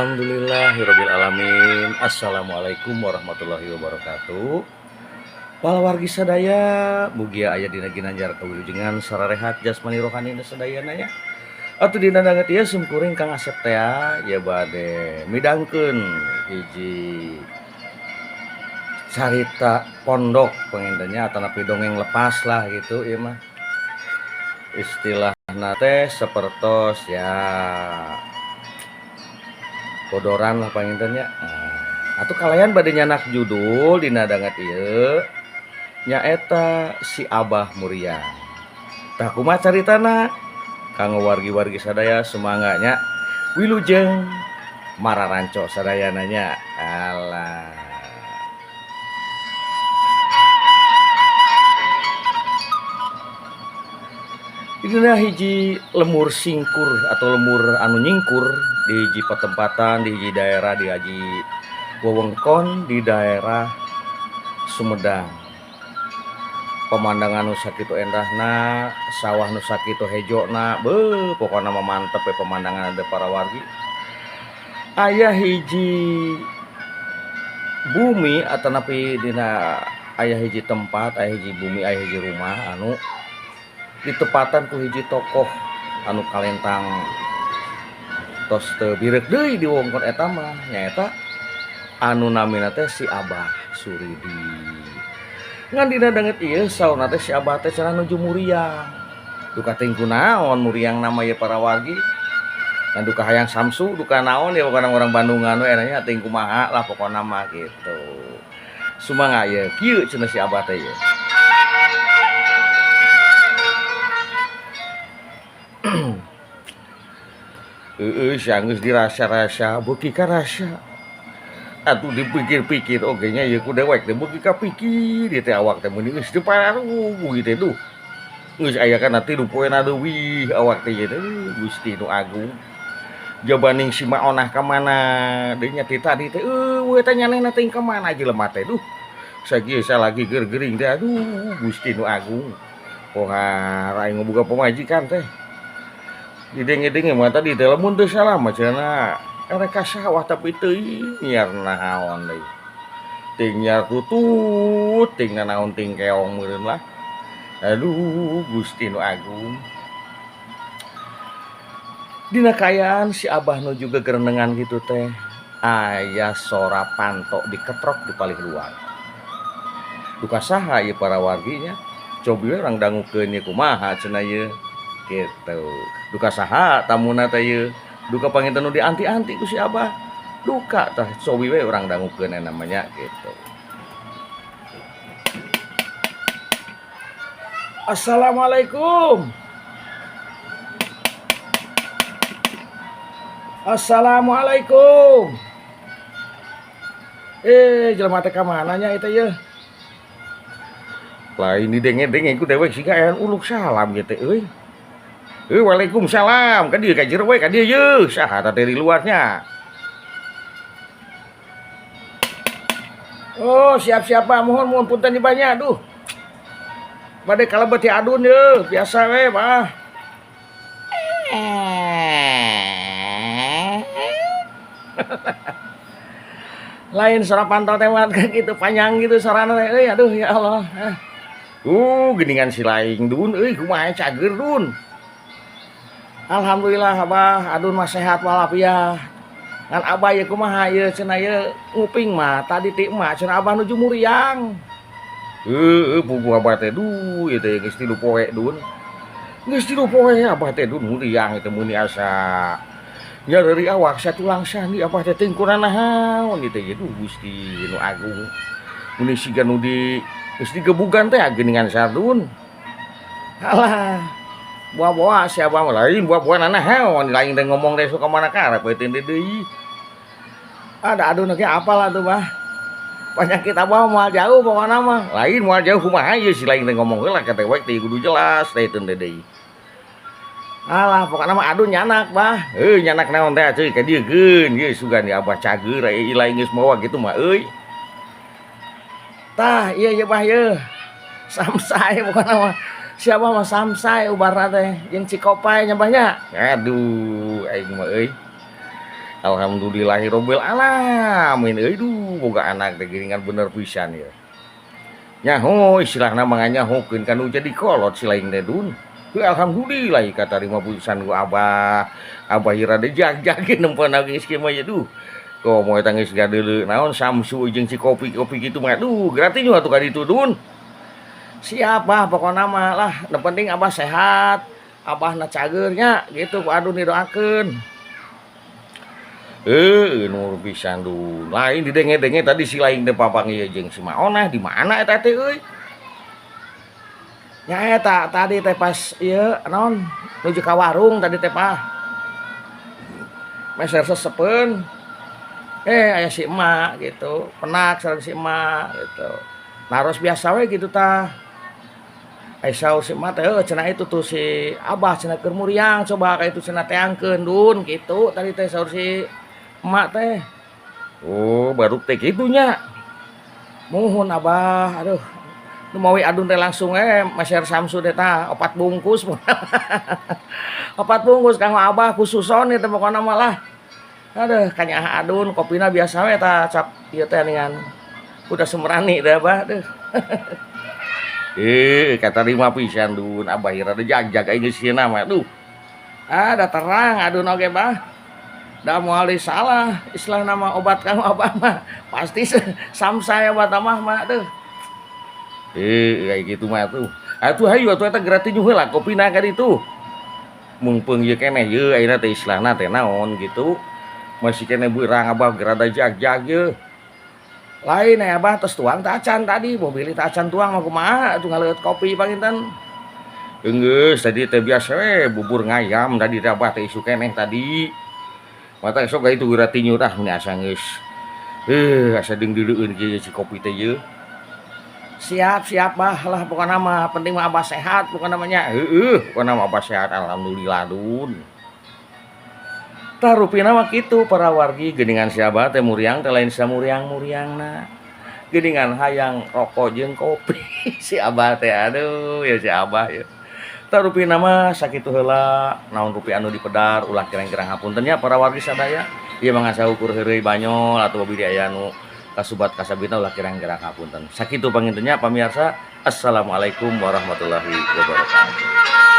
Alhamdulillahirabbil alamin. Assalamualaikum warahmatullahi wabarakatuh. Para wargi sadaya, mugia aya dina ginanjar kawilujengan sararehat jasmani rohani sadayana nya. Atuh dina danget ieu simkuring Kang Asep teh ya bade midangkeun hiji carita pondok panginten nya atanapi dongeng lepas lah gitu ieu mah. Istilahna teh sapertos ya bodoran lah panginten nya. Nah, atuh kalayan bade nyanak judul dina danget ieu nyaeta si Abah Muriang. Tah kumaha caritana? Kanggo wargi-wargi sadaya sumangga nya wilujeng mararanco sadayana nya. Alah. Dina hiji lemur singkur atau lemur anu nyingkur di hiji patempatan di hiji daerah di haji wewengkon di daerah Sumedang. Pemandangan nu sakitu endahna, sawah nu sakitu hejona, beuh pokona mah mantep we pemandangan ada para wargi. Aya hiji bumi atanapi dina aya hiji tempat, aya hiji bumi, aya hiji rumah anu ditepatan ku hiji tokoh anu kalentang tos teu bireuk deui di wewengkon eta mah nyaeta anu namina teh si Abah Suridi. Ngan dina danget ieu saurna teh si Abah teh cenah nuju muriang. Duka teuing kunaon muriang nama ieu para wargi. Ngan duka hayang samsu duka naon ya pokona urang Bandungan we nya teuing kumaha lah pokona mah gitu. Sumangga ieu kieu cenah si Abah teh ieu. Heeh, geus dirasa-rasa beuki karasa. Atuh dipikir-pikir oge nya ieu ku dewek teh beuki kapikir ieu teh awak teh meuni geus teu pararuguh ieu teh duh. Geus aya kana 3 poena leuwih awak teh ieu teh Gusti nu agung. Jabaning si Maonah ka mana deui nya ti tadi teh eueuh teh nyanehna teh ka mana jelema teh duh. Sakieu salagi geur-geuring teh aduh Gusti nu agung. Pohara aing boga pamajikan teh. Didenge-denge mah tadi teh lamun teu salah mah cenah erek ka sawah tapi teuing nyiar naon deui. Ting nyiar tutut, ting nanaon ting keong meureun lah. Aduh Gusti nu agung. Dina kaayaan si Abah nuju gegerenengan kitu teh aya sora panto diketrok di palih luar. Duka saha ieu para wargi nya? Cobi we urang dangukeun ieu kumaha cenah ieu. Gitu. Duka saha tamuna teh ieu? Duka panginten nu dianti-anti ku si Abah. Duka tah cobi we urang dangukeun namanya gitu. Assalamualaikum. Assalamualaikum. Jelema teh ka mana nya eta ieu? Lain didenge-denge ku dewek siga aya uluk salam ieu teh euy. Waalaikumsalam. Ka dieu ka jero we ka dieu yeuh. Saha teh di luarnya? Oh, siap-siap Pak. Mohon mohon punten banyak aduh. Bade kalebet ti adun yeuh, biasa we, Pak. Lain suara pantau teh mah gitu panjang gitu suarana teh euy aduh ya Allah. Geuningan si laing dun euy kumaha cager dun. Alhamdulillah Abah, adun mah sehat walafiat. Ngan Abah ieu kumaha ieu cenah ieu nguping mah tadi ti emak cenah Abah nuju muriang. Heueuh puguh Abah teh duh ieu teh geus 3 poe dun. Geus 3 poe Abah teh dun muriang teh meuni asa nyareuri awak satulang sandi Abah teh teuing kuranahaon ieu teh duh Gusti nu agung. Meuni siga nu di geus digebugan teh geuningan sardun. Alah. Buah-buah si Abah mah lain buah-buah nanahaon lain teh ngomong teh sok ka mana karep we teh deui. Ada adun ge apal atuh Bah. Penyakit Abah moal jauh pokona mah. Lain moal jauh kumaha ieu si lain teh ngomong heula ka dewek teh kudu jelas teh teu deui. Alah pokona mah adun nyanak Bah. Heuh nyanak naon teh ceuy ka dieu geun ieu sugan di Abah cager aya lain geus mawa kitu mah euy. Tah ieu ieu Bah ieu. Samsai pokona mah. Siapa mah samsai ubarna teh jeung cikopai nya Bah nya. Aduh aing mah euy. Alhamdulillahirabbil alamin euy duh boga anak teh geuningan bener pisan ieu. Nyaho istilahna mah nganyahokeun ka nu jadi kolot si laing teh Dun. Heuh alhamdulillah katarima pisan ku Abah. Abah ieu rada jag-jag nempona geus kieu mah ye duh. Komo eta geus gadeuleu naon Samsu jeung si kopi-kopi kitu mah duh gratis atuh ka ditu Dun. Siap Bah pokona mah lah nu penting Abah sehat, Abahna cager nya gitu ku Adun didoakeun. Heuh nur pisan Dun. Lain didenge-denge tadi si laing teh papanggih jeung si Maonah di mana eta teh euy? Nya eta tadi teh pas ieu naon nuju ka warung tadi teh Pah. Meser sesepeun. Aya si emak gitu, penak sareng si emak gitu. Naros biasa we gitu tah. Ai saur si emak teh heuh cenah itu tuh si Abah cenah keur muriang coba ka itu cenah teangkeun Dun gitu tadi teh saur si emak teh. Oh baru teh kitu nya. Muhun Abah aduh. Nu mawi Adun teh langsung meser Samsu teh tah 4 bungkus. 4 bungkus kanggo Abah khususon ieu teh pokona mah lah. Aduh kanyaah Adun kopina biasa we tah cap ieu teh ningan. Udah semerani teh Abah deuh. Katarima pisan Dun Abah ieu rada jag-jag aing geus sieuna mah duh. Ah da terang Adun oge Bah. Da moal deui salah istilahna mah obat kanggo Abah mah pasti samsay obat Abah mah deuh. Kayak gitu mah tuh. Atuh hayu atuh eta gratis heula kopina ka ditu. Mumpung ieu keneh ieu ayeuna teh istilahna teh naon gitu. Masih keneh beurang Abah rada jag-jag ieu. Lain aya Abah tos tuang teh acan tadi, mobil teh acan tuang mah kumaha atuh ngaleueut kopi panginten. Geus tadi teh biasa we bubur ngayam tadi teh Abah teh isuk keneh tadi. Mata esok ka itu geura tinyu tah meni asa geus. Asa deung-deuleueun kieu si kopi teh ieu. Siap siap Bah lah pokona mah penting mah Abah sehat pokona mah nya. Heueuh pokona mah Abah sehat alhamdulillah Dun. Tah rupina mah kitu para wargi geuningan si Abah teh muriang teh lain samuriang-muriangna. Geuningan hayang rokok jeung kopi si Abah teh aduh ya si Abah ya. Tah rupina mah sakitu heula naon rupi anu dipedar ulah kirang-kirang hapunten nya para wargi sadaya. Ieu mah ngasaukur heureuy banyol atawa bidi aya nu kasubat kasabitna ulah kirang-kirang hapunten. Sakitu panginten nya pamiarsa. Assalamualaikum warahmatullahi wabarakatuh.